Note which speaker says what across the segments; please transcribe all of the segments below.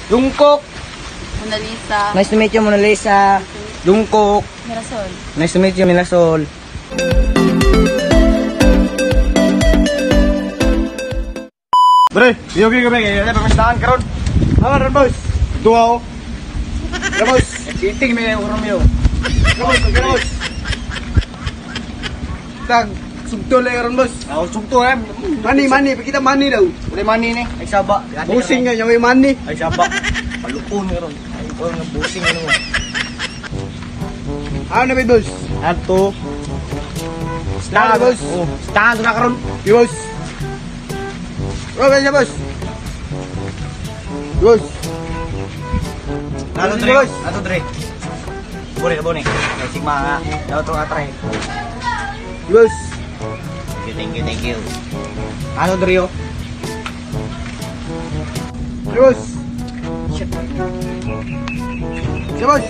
Speaker 1: Jungkook.
Speaker 2: Mona Lisa.
Speaker 1: Nice to meet you, Mona Lisa. Jungkook.
Speaker 2: Mirasol.
Speaker 1: Nice to meet you, Mirasol.
Speaker 3: Bre, yogi kami kaya na pamistahan karon. Aman ron boss. Duha oh. Ya boss.
Speaker 1: Exciting may Romeo.
Speaker 3: Boss, okay boss. Tag sugto lang ron boss.
Speaker 1: Ako sugto eh.
Speaker 3: Money, money, pakita money daw.
Speaker 1: Wala money ni. Ay saba.
Speaker 3: Busing nga yung may money.
Speaker 1: Ay saba. Palukon ron. Ay ko nga busing ano mo.
Speaker 3: Ano na ba boss?
Speaker 1: Ato.
Speaker 3: Stand boss.
Speaker 1: Stand na karon.
Speaker 3: Yo boss. Okay siya boss. Boss.
Speaker 1: Ato dre.
Speaker 3: Boss.
Speaker 1: Ato dre. Bone bone. Ay sigma nga. Daw to atray.
Speaker 3: Boss.
Speaker 1: Thank you, thank you, thank you. Ano dre yo?
Speaker 3: Boss. Siya boss.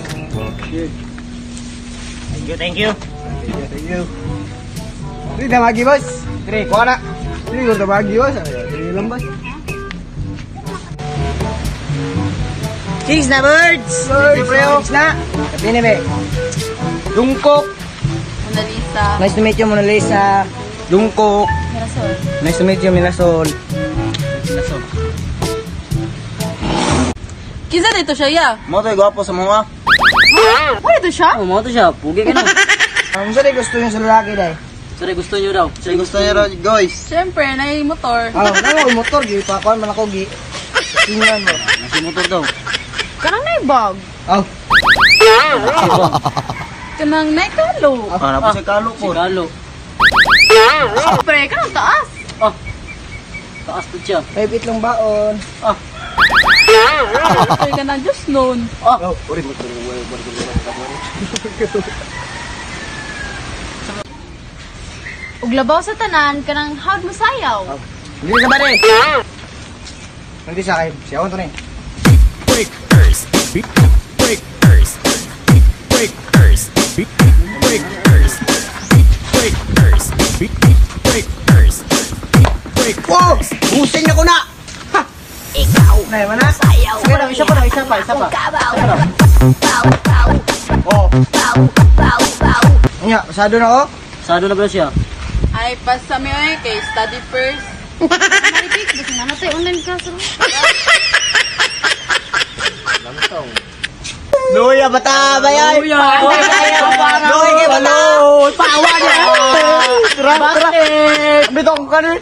Speaker 1: Thank you, thank you.
Speaker 3: Thank you. Dili na magi boss.
Speaker 1: Dre, kuha na.
Speaker 3: Dili ko tabagi boss. Dili lang boss.
Speaker 1: Cheese na birds!
Speaker 3: Birds!
Speaker 1: Cheese na! Sabi ni be. Jungkook.
Speaker 2: Mona Lisa.
Speaker 1: Nice to meet you, Mona Lisa. Jungkook.
Speaker 2: Mirasol.
Speaker 1: Nice to meet you, Mirasol. Mirasol.
Speaker 2: Kinsa dito siya ya?
Speaker 1: Mo to gwapo sa mga.
Speaker 2: Wala dito siya?
Speaker 4: Oh, mo to siya. Pugi ka na.
Speaker 1: Ang saan gusto niyo sa lalaki dai?
Speaker 4: Sorry, gusto niyo daw.
Speaker 3: Sige gusto niyo ron guys.
Speaker 2: Siyempre, na yung motor.
Speaker 1: Ah, wala ko motor gi pa kuan man ako gi. Tingnan mo.
Speaker 4: Nasi motor daw.
Speaker 2: Kanang na bag.
Speaker 1: Aw,
Speaker 2: Kanang na kalo.
Speaker 1: ah, na sa kalo
Speaker 4: Si Kalo.
Speaker 2: Siyempre, kanang taas.
Speaker 4: Ah. Taas po siya.
Speaker 1: Favorite lang baon.
Speaker 4: Ah.
Speaker 2: Siyempre, kanang Diyos noon.
Speaker 4: Ah.
Speaker 3: Oh, uri mo uri mo uri mo.
Speaker 2: Ug labaw sa tanan, kanang hawd mo sayaw.
Speaker 1: Hindi sa bare. Hindi sa kay. Siya to ni.
Speaker 5: Breakers, breakers, breakers, breakers, breakers, breakers, breakers.
Speaker 1: Wow! Busing na ko na. Ha! Ikaw. Nay mana? Sayaw. Sige na, isa pa, isa pa, isa pa. Oh. Nya, pasado na ko.
Speaker 4: Sado na ba siya?
Speaker 2: Ay, pas sa mi oy, kay study first. Maripik, basta na natay online class ro.
Speaker 1: Luya bata bayay.
Speaker 4: Luya!
Speaker 1: Luya kay balo. Pawa niya. Tara, tara. Bitaw ko kanin.